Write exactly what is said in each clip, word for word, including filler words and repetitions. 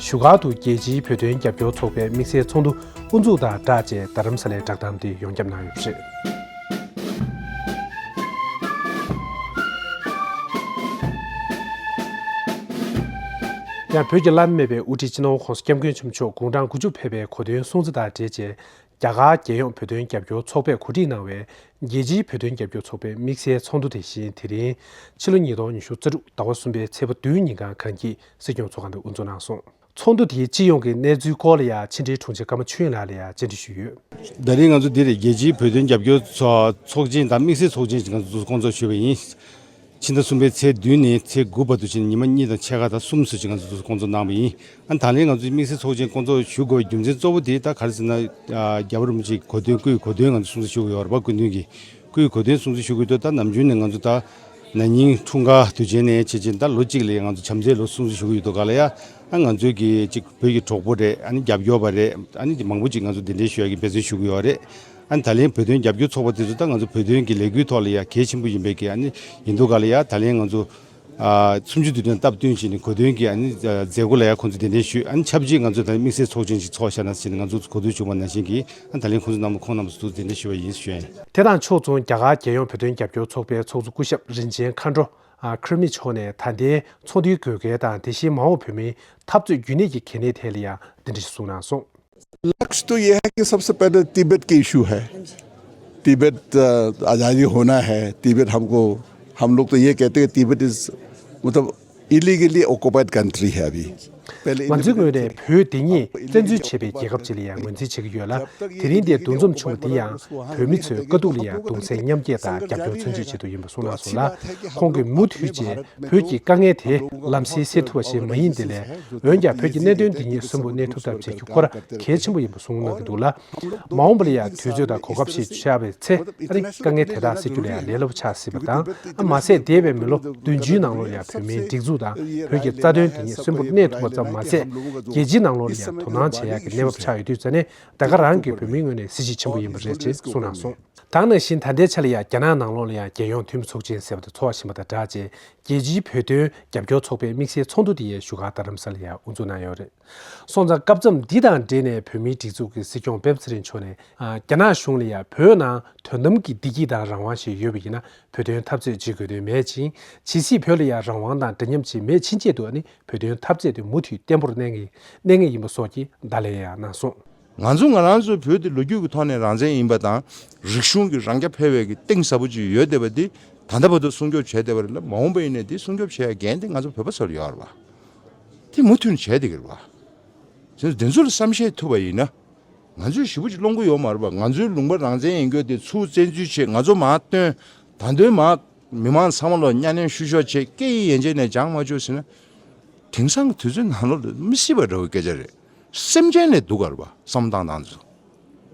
བཞུགས་སྒར་དུ་རྒྱལ་སྤྱིའི་བོད་དོན་རྒྱབ་སྐྱོར་ཚོགས་པའི་དམིགས་བསལ་ཚོགས་འདུ་དབུ་འཛུགས་དང་སྦྲགས་བྱས། རྡ་རམ་ས་ལའི་བསྒྲགས་གཏམ་དེ་ཡོངས་ཁྱབ་གནང་ཡོད་པ་རེད། ཡང་བོད་ཀྱི་བླ་ན་མེད་པའི་དབུ་ཁྲིད་སྤྱི་ནོར་༸གོང་ས་༸སྐྱབས་མགོན་ཆེན་པོ་མཆོག་དགུང་གྲངས་དགུ་བཅུ་ཕེབས་པའི་གོ་སྟོན་སྲུང་བརྩི་དང་འབྲེལ་བྱས། རྒྱ་གར་རྒྱལ་ཡོངས་བོད་དོན་རྒྱབ་སྐྱོར་ཚོགས་པས་གོ་སྒྲིག་གནང་བའི་རྒྱལ་སྤྱིའི་བོད་དོན་རྒྱབ་སྐྱོར་ཚོགས་པའི་དམིགས་བསལ་ཚོགས་འདུ་དེ་བཞིན་དེ་རིང་ཕྱི་ལོ་ཉིས་སྟོང་ཉི་ཤུ་རྩ་དྲུག་ཟླ་བ་གསུམ་པའི་ཚེས་པ་བདུན་ཉིན་གང་གི་སྲིད་སྐྱོང་ཚོགས་ཁང་དུ་དབུ་འཛུགས་གནང་སོང་། ཚོགས་འདུ་དེའི་སྤྱི་ཡོངས་ཀྱི་གནས་ཚུལ་སྐོར་ལ་ཡང་ཕྱི་འབྲེལ་དྲུང་ཆེ་ཀརྨ་ཆོས་དབྱིངས་ལགས་ལ་ཡང་བཅར་འདྲི་ཞུས་ཡོད། ད་རེས་ང་ཚོ་འདིར་རྒྱལ་སྤྱིའི་བོད་དོན་རྒྱབ་སྐྱོར་ཚོགས་ཚོགས་ཆེན་དང་དམིགས་བསལ་ཚོགས་ཆེན་ཞིག་ང་ཚོ་སྐོང་ཚོགས་ཞུས་པ་ཡིན། ཕྱི་ཟླ་གསུམ་པའི་ཚེས་བདུན་ནས་ཚེས་དགུ་བར་དུ་ཕྱིན་ཉི་མ་གཉིས་དང་ཕྱེད་ཀ་དང་གསུམ་ཙམ་ཞིག་ང་ཚོ་སྐོང་ཚོགས་གནང་བ་ཡིན། ཨ་ད་ལན་ང་ཚོས་དམིགས་བསལ་ཚོགས་ཆེན་སྐོང་ཚོགས་ཞུ་དགོས་པའི་རྒྱུ་མཚན་གཙོ་བོ་དེ་ད་ག་རེ་ཟེར་ན། རྒྱལ་བ་རིན་པོ་ཆེའི་གོ་སྟོན་སྐུའི་གོ་སྟོན་ང་ཚོ་སྲུང་བརྩི་ཞུ་གི་ཡོད་རེད་པ། སྐུ་མདུན་གྱི་སྐུའི་གོ་སྟོན་སྲུང་བརྩི་ཞུ་གི་ཡོད་དུས། ད་ནམ་རྒྱུན་ནས་ང་ཚོ་ད་ན་ནིང་འཁྲུངས་སྐར་དུས་ཆེན་ནས་བྱས་ཙང་ད་ལོ་གཅིག་ལ་ང་ཚོ་བྱམས་བརྩེའི་ལོ་སྲུང་བརྩི་ཞུ་གི་ཡོད་དུས་ག་ལ་ཡ། ཨ་ང་ཚོའི་གི་ཅིག་བོད་ཀྱི་གྲོགས་པོ་རེད། ཨ་ནི་རྒྱབ་སྐྱོར་བ་རེད། ཨ་ནི་མང་པོ་ཅིག་ང་ཚོ་གདན་འདྲེན་ཞུ་ཡ་གི་འབད་བརྩོན་ཞུ་གི་ཡོད་རེད། ཨ་ནི་ད་ལན་བོད་དོན་རྒྱབ་སྐྱོར་ཚོགས་པ་དེ་ཚོ་ད་ང་ཚོ་བོད་དོན་གྱི་ལས་འགུལ་ཐོག་ལ་ཡ་གལ་ཆེན་པོ་ཡིན་པའི་གི། ཨ་ནི་ཡིན་དུས་ག་ལ་ཡ་ད་ལན་ང་ཚོ་ཨ་གསུམ་བཅུ་དུས་དྲན་སྟབས་བསྟུན་བྱས་ནས་གོ་སྟོན་གྱི་ཨ་ནི་མཛད་སྒོ་ལ་ཡ་ཁོང་ཚོ་གདན་འདྲེན་ཞུས། ཨ་ནི་ཆབས་ཅིག་ང་ཚོ་ད་དམིགས་བསལ་ཚོགས་ཆེན་ཞིག་ཚོགས་བཞག་ན་ཟེར་ནས་ང་ཚོ་གོ་བསྡུར་བྱུང་བ་ནང་བཞིན་གྱི། ཨ་ནི་ད་ལན་ཁོང་ཚོ་རྣམ་པ་ཁོང་རྣམ་པ་ཚོ་གདན་འདྲེན་ཞུས་པ་ཡིན་ཞུ་ཡ་ཡིན། དེ་དང་ཕྱོགས་མཚུངས་རྒྱ་གར་རྒྱལ་ཡོངས་བོད་དོན་རྒྱབ་སྐྱོར་ཚོགས་པའི་ཚོགས་གཙོ་སྐུ་ཞབས་རིན་ཆེན་མཁའ་འགྲོ་ཨ་ཁིར་མི་མཆོག་ནས་ད་ལྟའི་ཚོགས་འདུའི་དགོས་གལ་དང་དེ་བཞིན་མ་འོངས་བོད་མིའི་འཐབ་རྩོད་རྒྱུན་གནས་ཀྱི་གལ་གནད་ཐད་ལ་ཡང་འདི་འདྲ་ཞིག་གསུངས་གནང་སོང་། लक्ष्य तो ये है कि सबसे पहले तिब्बत के इशू है। तिब्बत, अ, आज़ादी होना है। तिब्बत हमको, हम लोग तो ये कहते हैं, तिब्बत इज, मतलब, इलीगली ऑक्युपाइड कंट्री है अभी। पहले ང་ཚོའི་ངོས་ནས་བོད་འདི་ཉིད་བཙན་འཛུལ་བྱས་པའི་རྒྱལ་ཁབ་ཅིག་ལ་ཡང་ངོས་འཛིན་བྱེད་ཀྱི་ཡོད་ལ། དེ་རིང་འདིར་འདུ་འཛོམས་བྱུང་བ་འདི་ཡང་བོད་མི་ཚོའི་དཀའ་སྡུག་ལ་ཡང་གདུང་སེམས་མཉམ་སྐྱེད་དང་རྒྱབ་སྐྱོར་མཚོན་བྱེད་ཆེད་དུ་ཡིན་པ་གསུངས་གནང་སོང་ལ། ཁོང་གིས་མུ་མཐུད་བྱས་བོད་ཀྱི་དཀའ་ངལ་དེ་ལམ་སེལ་སེལ་ཐུབ་པ་ཞིག་མ་ཡིན་དེ་ལས། འོན་ཀྱང་བོད་ཀྱི་གནད་དོན་འདི་ཉིད་གསོན་པོ་གནས་ཐུབ་ཐབས་བྱེད་རྒྱུ་ཁོ་རང་གལ་ཆེན་པོ་ཡིན་པ་གསུངས་གནང་གི་འདུག་ལ། མ་འོངས་པ་ལ་ཡང་དུས་ཚོད་དང་གོ་སྐབས་ཤིག་ཆགས་པའི་ཚེ། ཨ་ནི་དཀའ་ངལ་དེ་དག་སེལ་རྒྱུ་ལ་ཡང་ལས་སླ་པོ་ཆགས་སྲིད་པ་དང་། ཨ་མ་ཟད་འདས་པའི་མི་ལོ་བདུན་ཅུའི་ནང་ལོགས་ལ་ཡང་བོད་མིའི་སྒྲིག་འཛུགས་དང་བོད་ཀྱི་རྩ་དོན་དེ་ཉིད་གསོན་པོ་གནས་ཐུབ་པ་ཙམ་མ་ཟད། རྒྱལ་སྤྱིའི་ནང་ལོགས་ལ་ཡང་དོ་སྣང་བྱེད་ཡག་གི་གནས་བབ་ཆགས་ཡོད་དུས་ཙ་ནས། ད་ག་རང་གི་བོད་མིའི་ངོས་ནས་གཟི་བརྗིད་ཆེན་པོ་ཡིན་པ་རེད་ཅེས་གསུངས་གནང་སོང་། ད་ག་ནང་བཞིན་ད་ལྟའི་ཆ་ལ་ཡང་རྒྱ་ནག་ནང་ལོགས་ལ་ཡང་རྒྱལ་ཡོངས་འཐུས་མི་ཚོགས་ཆེན་ཟེར་བ་དེ་འཚོགས་བཞིན་པ་དང་སྦྲགས་བྱས། རྒྱལ་སྤྱིའི་བོད་དོན་རྒྱབ་སྐྱོར་ཚོགས་པའི་དམིགས་བསལ་ཚོགས་འདུ་དེ་ཡང་བཞུགས་སྒར་རྡ་རམ་ས་ལ་ཡང་དབུ་འཛུགས་གནང་ཡོད་རེད། སོང་ཙང་སྐབས་མཚམས་འདི་དང་འབྲེལ་ནས་བོད་མིའི་སྒྲིག་འཛུགས་ཀྱི་སྲིད་སྐྱོང་སྤེན་པ་ཚེ་རིང་མཆོག་ནས། ཨ་རྒྱ་ནག་གཞུང་ལ་ཡང་བོད་ནང་དོན་དམ་གྱི་བདེ་སྐྱིད་དང་རང་དབང་ཞིག་ཡོད་པ་ཡིན་ན། བོད་དོན་འཐབ་རྩོད་བྱེད་དགོས་དོན་མེད་ཅིང་། ཇི་སྲིད་བོད་ལ་ཡང་རང་དབང་དང་འདྲ་མཉམ་ཅིག་མེད་ཕྱིན་ཆད་དུ། ཨ་ནི་བོད་དོན་འཐབ་རྩོད་དེ་མུ་མཐུད་བརྟན་པོར་གནས་ངེས་གནས་ངེས་ཡིན་པ་སོགས་ཀྱི་བརྡ་ལན་ཡང་གནང་སོང་། ང་ཚོ་ང་རང་ཚོའི་བོད་དེ་ལོ་རྒྱུས་ཀྱི་ཐོག་ནས་རང་བཙན་ཡིན་པ་དང་། རིག་གཞུང་གི་རང་རྐྱ་འཕེར་བའི་གི་གཏིང་ཟབ་པོ་ཅིག་ཡོད་བསྡད་པ་འདི་ད་ལྟ་བར་དུ་སྲུང་སྐྱོབ་བྱས་བསྡད་པ་རེད་ལ། མ་འོངས་པ་ཡིན་ནའི་འདི་སྲུང་སྐྱོབ་བྱེད་ཡ་འགན་དེ་ང་ཚོ་བོད་པ་ཚོར་ཡོད་རེད་བ། དེ་མུ་མཐུད་ནས་བྱས་བསྡད་ཀྱི་རེད་བ། བྱས་ཙང་དེ་ཚོ་ལ་བསམ་ཤེས་ཐུབ་པ་ཡིན་ན། ང་ཚོས་ཞེ་པོ་ཅིག་སློང་གི་ཡོད་མ་རེད་བ། ང་ཚོའི་ལུང་པ་རང་བཙན་ཡིན་རྒྱུ་དེ་ཚུར་བཙན་འཛུལ་བྱས། ང་ཚོ་མར་བཏོན། ད་དུང་མར་མི་མང་ཚང་མ་ལོ་གཉའ་གནོན་བཤུ་གཞོག་བྱས། སྐད་ཡིག་ཡན་ཆད་ནས་སྦྱང་མ་བཅུག་ཟེར་ན། དེང་སང་གི་དུས་ཚོད་ནང་ལོགས་ལ་མི་སྲིད་པ་འདྲ་བོའི་སྐད་ཆ་རེད། སེམས་ཅན་ལས་སྡུག་ག་རེད་བ། བསམ་སྟངས་སྟངས་ཚོ།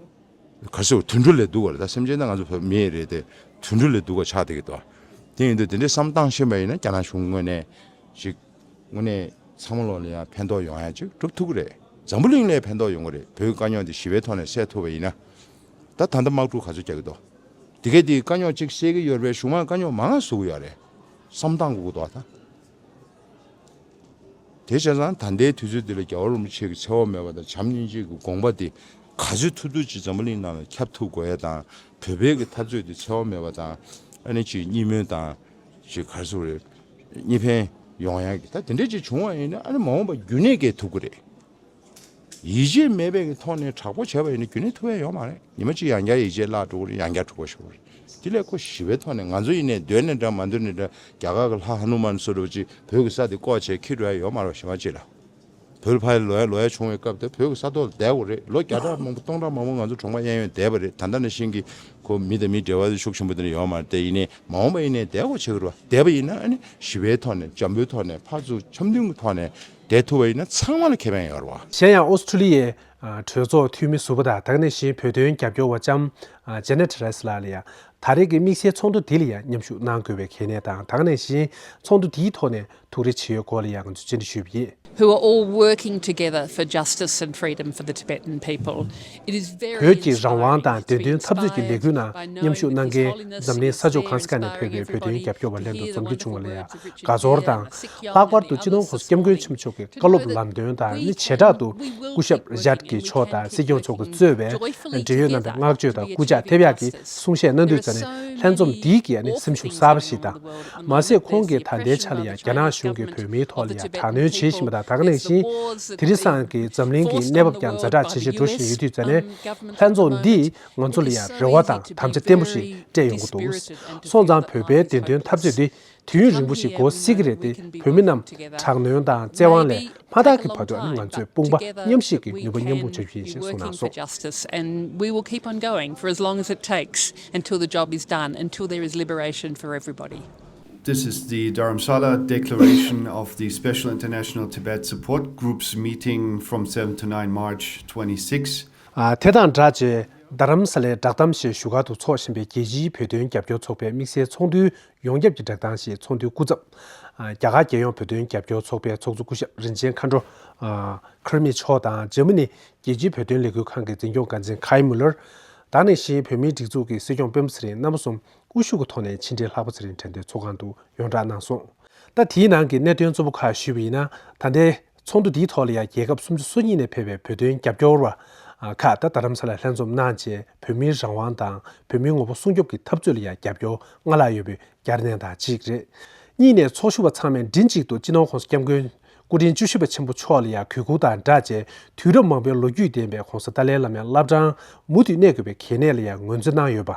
ག་རེ་ཟེར། དུད་འགྲོ་ལས་སྡུག་ག་རེད། ད་སེམས་ཅན་ད་ང་ཚོ་བོད་མི་རེད་དེ། དུད་འགྲོ་ལས་སྡུག་ག་ཆགས་བསྡད་ཀྱི་འདུག་དེ་ཡིན་དུས་དེ་འདྲའི་བསམ་སྟངས་ཤེས་པ་ཡིན་ན། རྒྱ་ནག་གཞུང་ངོས་ནས་ཅིག་དངོས་གནས་ཚང་མ་ལོག་ལ་ཡང་ཕན་ཐོགས་ཡོང་ཡ་ཅིག་སྒྲུབ་ཐུབ་ཀྱི་རེད། འཛམ་བུ་གླིང་ལ་ཕན་ཐོགས་ཡོང་གི་རེད། བོད་དཀའ་རྙོག་འདི་ཞི་བའི་ཐོག་ནས་སེལ་ཐུབ་པ་ཡིན་ན། ད་ད་ལྟ་དམག་འཁྲུག་ག་ཚོད་རྒྱག་གི་འདུག་དེ་གས་དེ་དཀའ་རྙོག་ཅིག་སེལ་གྱི་ཡོད་རེད་པས། གཞུང་མང་དཀའ་རྙོག་མང་ང་བཟོ་གི་ཡོད་རེད། བསམ་སྟངས་དགོས་ཀྱི་འདུག་ད། དེ་བྱས་ཙང་ད་ལྟའི་དུས་ཚོད་འདི་ལ་རྒྱལ་བ་རིན་པོ་ཆེ་གི་འཚེ་བ་མེད་པ་དང་བྱམས་སྙིང་རྗེ་གི་དགོངས་པ་འདི་ག་ཚོད་ཐུབ་ཐུབ་ཅིག་འཛམ་བུ་གླིང་ནང་ལ་ཁྱབ་ཐུབ་དགོས་ཡ་དང་། བོད་པའི་གི་འཐབ་རྩོད་འདི་འཚེ་བ་མེད་པ་དང་། ཨ་ནི་ཅིག་གཉིས་སྨོན་དང་། ཅིག་ག་རེ་ཟེར་དགོས་རེད། གཉིས་ཕན་ཡོང་ཡ་གི། ད་དེ་འདྲས་ཅིག་བྱུང་བ་ཡིན་ན། ཨ་ནི་མ་འོངས་པ་རྒྱུན་གནས་སྐྱེལ་ཐུབ་ཀྱི་རེད། ཡིད་ཆེས་མེད་པའི་གི་ཐོག་ནས་དྲག་པོ་བྱས་པ་ཡིན་ན་རྒྱུན་གནས་ཐུབ་ཡ་ཡོད་མ་རེད། ཉི་མ་གཅིག་ཡང་བསྐྱར་ཡིད་ཆེས་བརླག་འགྲོ་གི་རེད། ཡང་བསྐྱར་འཁྲུག་པ་ཤོར་གི་རེད། དེ་ལས་ཁོ་ཞི་བའི་ཐོག་ནས། ང་ཚོ་ཡིན་ནའི་འདོད་ནའི་འདྲ་མ་འདོད་ནའི་འདྲ། རྒྱ་གར་གི་ལྷ་ཧ་ནུ་མན་བཟོ་འདྲ་བོ་ཅིག་བོད་ཀྱི་ས་དེ་བཀོག་བྱས་འཁྱེར་འགྲོ་ཡ་ཡོད་མ་རེད་བ། གཞན་པ་ཅིག་ལ། བོད་ལ་ཕར་ལོག་ཡ་ལོག་ཡ་བྱུང་བའི་སྐབས་དེ་བོད་ཀྱི་ས་ཐོག་ལ་བསྡད་དགོས་རེད། ལོ་བརྒྱ་ཕྲག་མང་པོ་སྟོང་ཕྲག་མང་པོ་ང་ཚོ་གྲོང་པ་གཡས་གཡོན་བསྡད་པ་རེད། ད་ལྟ་ནང་བཞིན་གྱི་ཁོ་མི་དང་མི་འབྲེལ་བ་ཤུགས་ཆེན་པོ་དེ་འདྲ་ཡོད་མ་རེད། དེ་ཡིན་ནའི་མ་འོངས་པ་ཡིན་ནའི་བསྡད་དགོས་ཆགས་ཀྱི་རེད་བ། བསྡད་པ་ཡིན་ན་ཨ་ནི་ཞི་བའི་ཐོག་ནས། འཇམ་པོའི་ཐོག་ནས། ཕར་ཚུར་འཆམ་མཐུན་གྱི་ཐོག་ནས་བསྡད་ཐུབ་པ་ཡིན་ན་ཚང་མ་ལ་ཁེ་ཕན་ཡོད་རེད་བ། གཞན་ཡང་ཨོ་སི་ཁྲུ་ལི་ཡའི་ཨ་གྲོས་ཚོགས་འཐུས་མི་ཟུར་པ་དང་། ད་ག་ནང་བཞིན་བོད་དོན་རྒྱབ་སྐྱོར་བ་ལྕམ་ཨ་ཇེ་ནེ་ཊི་རེས་ལགས་ལ་ཡང་ད་རེས་ཀྱི་དམིགས་བསལ་ཚོགས་འདུ་དེ་ལ་ཡང་མཉམ་ཞུགས་གནང་དགོས་པའི་གལ་གནད་དང་། ད་ག་ནང་བཞིན་ཚོགས་འདུ་དེའི་ཐོག་ནས་ ཐུགས་རེ་ཆེ་ཡོད་སྐོར་ལ་ཡང་ང་ཚོས་བཅར་འདྲི་ཞུས་པ་ཡིན། who are all working together for justice and freedom for the Tibetan people. It is very བོད་ཀྱི་རང་དབང་དང་བདེན་དོན་འཐབ་རྩོད་ཀྱི་ལས་འགུལ་ནང་མཉམ་ཞུགས་གནང་མཁན་འཛམ་གླིང་ས་ཕྱོགས་གང་ས་གང་ནས་ཕེབས་པའི་བོད་དོན་རྒྱབ་སྐྱོར་བ་ལྷན་དུ་འཛོམས་རྒྱུ་བྱུང་བ་ལ་ཡང་དགའ་ཚོར་དང་། ལྷག་པར་དུ་སྤྱི་ནོར་༸གོང་ས་༸སྐྱབས་མགོན་ཆེན་པོ་མཆོག་གི་བཀའ་སློབ་ལམ་སྟོན་དང་ནི་བྱེ་བྲག་ཏུ་སྐུ་ཞབས་རི་ཆར་ཌི་གྷི་མཆོག་དང་སྲིད་སྐྱོང་མཆོག་གིས་གཙོས་པའི་འབྲེལ་ཡོད་རྣམ་པས་བསྔགས་བརྗོད་དང་སྐུ་ཕྱག་ཐེབས་ཡག་གི་གསུང་བཤད་གནང་དུས་ཙམ་ནས་ལྷན་འཛོམས་འདིའི་གི་ཨ་ནི་སེམས་ཤུགས་གསར་པ་ཞིག་དང་། མ་ཟད་ཁོང་གིས་ད་ལྟའི་ཆ་ལ་ཡང་རྒྱ་ནག་གཞུང་གིས་བོད་མིའི་ཐོག་ལ་ཡང་དྲག་གནོན་བྱེད་བཞིན་པ་དང་། ད་ག་ནང་བཞིན་དེང་སང་གི་འཛམ་གླིང་གི་གནས་བབ་ཀྱང་ཛ་དྲག་ཇེ་ཆེར་འགྲོ་བཞིན་ཡོད་དུས་ཙམ་ནས་ལྷན་ཚོགས་འདིས་ང་ཚོ་ལ་ཡང་རེ་བ་དང་དམ་བཅའ་བརྟན་པོ་ཞིག་སྤྲད་ཡོང་གི་འདུག་སོང་ཙང་བོད་པའི་བདེན་དོན་འཐབ་རྩོད་འདི་དུས་ཡུན་རིང་པོ་ཞིག་འགོར་སྲིད་ཀྱི་རེད་དེ། བོད་མི་རྣམས་དྲག་གནོན་དང་བཙན་དབང་ལས་མ་ཐར་གྱི་བར་དུ་ང་ཚོས་དཔུང་པ་མཉམ་གཤིབ་ཀྱིས་ནུས་པ་མཉམ་སྤུངས་བྱ་རྒྱུ་ཡིན་ཞེས་གསུངས་གནང་སོང་། Justice, and we will keep on going for as long as it takes until the job is done, until there is liberation for everybody. This is the Dharamsala declaration of the Special International Tibet Support Group's meeting from seven to nine March twenty-six. དེ་དང་སྦྲགས་རྗེས་རྡ་རམ་ས་ལའི་བསྒྲགས་གཏམ་ཞེས་བཞུགས་སྒར་དུ་འཚོགས་བཞིན་པའི་རྒྱལ་སྤྱིའི་བོད་དོན་རྒྱབ་སྐྱོར་ཚོགས་པའི་དམིགས་བསལ་ཚོགས་འདུའི་ཡོངས་ཁྱབ་ཀྱི་བསྒྲགས་གཏམ་ཞེས་ཚོགས་འདུའི་སྐུ་ཚབ། རྒྱ་གར་རྒྱལ་ཡོངས་བོད་དོན་རྒྱབ་སྐྱོར་ཚོགས་པའི་ཚོགས་གཙོ་སྐུ་ཞབས་རིན་ཆེན་མཁའ་འགྲོ་ཁེར་མི་མཆོག་དང་འཇར་མ་ནི་རྒྱལ་སྤྱིའི་བོད་དོན་ལས་འགུལ་ཁང་གི་འཛིན་སྐྱོང་འགན་འཛིན་ཁའི་མུ་ལར། ད་ནང་བཞིན་བོད་མིའི་སྒྲིག་འཛུགས་ཀྱི་སྲིད་སྐྱོང་སྤེན་པ་ཚེ་རིང་རྣམ་པ་གསུམ་དབུ་བཞུགས་ཀྱི་ཐོག་ནས་ཕྱི་འབྲེལ་ལྷག་པ་ཚེ་རིང་དྲན་རྟེན་ཚོགས་ཁང་དུ་ཡོངས་བསྒྲགས་གནང་སོང་། ད་དེའི་ནང་གི་གནད་དོན་གཙོ་བོ་ཁག་ཞུས་པ་ཡིན་ན། ད་ལྟའི་ཚོགས་འདུ་འདིའི་ཐོག་ལ་ཡང་རྒྱལ་ཁབ་སུམ་ཅུ་སོ་གཉིས་ནས་ཕེབས་པའི་བོད་དོན་རྒྱབ་སྐྱོར་བ་ཁག་ད་རྡ་རམ་ས་ལར་ལྷན་འཛོམས་གནང་རྗེས་བོད་མིའི་རང་དབང་དང་བོད་མིའི་ངོ་བོ་སྲུང་སྐྱོབ་ཀྱི་འཐབ་རྩོད་ལ་ཡང་རྒྱབ་སྐྱོར་སྔར་ལྷག་ཡོད་པའི་བསྐྱར་ནན་དང་གཅིག་རེད། གཉིས་ནས་ཚོགས་ཞུགས་པ་ཚང་མས་མགྲིན་གཅིག་ཏུ་སྤྱི་ནོར་༸གོང་ས་༸སྐྱབས་མགོན་སྐུ་ཕྲེང་བཅུ་བཞི་པ་ཆེན་པོ་མཆོག་ལ་ཡང་གུས་བཀུར་དང་སྦྲགས་བྱས། དུས་རབས་མང་པོའི་ལོ་རྒྱུས་ལྡན་པའི་༸གོང་ས་ཏཱ་ལའི་བླ་མའི་བླ་བྲང་མུ་མཐུད་གནས་དགོས་པའི་གལ་གནད་ལ་ཡང་ངོས་འཛིན་གནང་ཡོད་པ།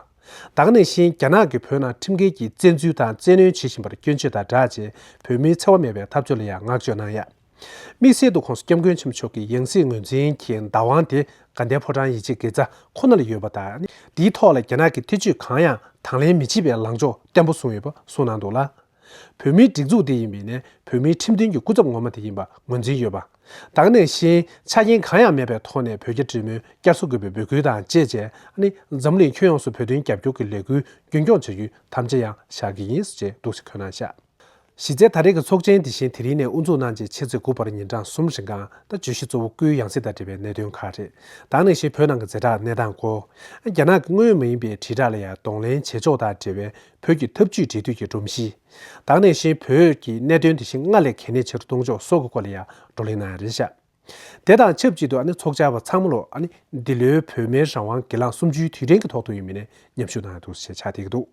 ད་ག་ནང་བཞིན་རྒྱ་ནག་གིས་བོད་ནང་ཁྲིམས་འགལ་གྱིས་བཙན་འཛུལ་དང་བཙན་གནོན་བྱེད་བཞིན་པར་སྐྱོན་བརྗོད་དང་སྦྲགས་བྱས། བོད་མིའི་འཚེ་བ་མེད་པའི་འཐབ་རྩོད་ལ་ཡང་བསྔགས་བརྗོད་གནང་ཡ། དམིགས་བསལ་དུ་༸གོང་ས་༸སྐྱབས་མགོན་ཆེན་པོ་མཆོག་གི་ཡང་སྲིད་ངོས་འཛིན་གྱི་བདག་དབང་དེ་དགའ་ལྡན་ཕོ་བྲང་ཡིད་ཆེས་དགེ་རྩ་ཁོ་ན་ལ་ཡོད་པ་དང་། འདིའི་ཐོག་ལ་རྒྱ་ནག་གི་ཐེ་ཇུས་གང་ཡང་དང་ལེན་མི་བྱེད་པའི་ལངས་ཕྱོགས་བརྟན་པོ་བཟུང་ཡོད་པ་གསུངས་གནང་འདུག་ལ། བོད་མིའི་སྒྲིག་འཛུགས་དེ་ཡིན་པས་ནས་བོད་མིའི་ཁྲིམས་མཐུན་གྱི་སྐུ་ཚབ་ངོ་མ་དེ་ཡིན་པ་ངོས་འཛིན་ཡོད་པ། ད་ག་ནང་བཞིན་ཆ་རྐྱེན་གང་ཡང་མེད་པའི་ཐོག་ནས་བོད་རྒྱ་འབྲེལ་མོལ་བསྐྱར་གསོ་དགོས་པའི་འབོད་སྐུལ་དང་བཅས་བྱས། ཨ་ནི་འཛམ་གླིང་ཁྱོན་ཡོངས་སུ་བོད་དོན་རྒྱབ་སྐྱོར་གྱི་ལས་འགུལ་རྒྱུན་འཁྱོངས་བྱ་རྒྱུའི་དམ་བཅའ་ཡང་བཞག་གི་ཡིན་ཞེས་འདུག་སེ་འཁོད་གནང་བཞག་གཞི་རྩའི་ད་རེས་ཀྱི་ཚོགས་ཆེན་དེ་བཞིན་དེ་རིང་ནས་དབུ་འཛུགས་གནང་རྗེས་ཕྱི་ཚེས་དགུ་བར་ཉིན་གྲངས་གསུམ་རིང་གང་ད་བརྗོད་གཞི་གཙོ་བོ་སྐུའི་ཡང་སྲིད་དང་འབྲེལ་བའི་གནད་དོན་ཁག་རེད། ད་ག་ནང་བཞིན་བོད་ནང་གི་ཛ་དྲག་གནས་སྟངས་སྐོར། རྒྱ་ནག་གི་དངོས་ཡོད་མ་ཡིན་པའི་དྲིལ་བསྒྲགས་ལ་ཡང་གདོང་ལེན་བྱེད་ཕྱོགས་དང་འབྲེལ་བའི་བོད་ཀྱི་འཐབ་ཇུས་འབྲེལ་མཐུད་ཀྱི་སྒྲོམ་གཞི། ད་ག་ནང་བཞིན་བོད་ཀྱི་གནད་དོན་དེ་བཞིན་སྔར་ལས་གལ་གནད་ཆེ་རུ་གཏོང་ཕྱོགས་སོགས་ཀྱི་སྐོར་ལ་ཡང་བགྲོ་གླེང་གནང་ཡ་རེད་བཞག་དེ་དང་ཆབས་ཅིག་ཏུ་ཨ་ནི་ཚོགས་བཅར་བ་ཚང་མ་ལོ་ཨ་ནི་འདི་ལོའི་བོད་མིའི་རང་དབང་སྒེར་ལངས་གསུམ་བཅུའི་དུས་དྲན་གྱི་ཐོག་ཏུ་ཡིན་མིན་ནས་མཉམ་ཞུགས་གནང་ཡ་འདུག་ཞེས་ཆགས་བསྡད་ཀྱི་འདུག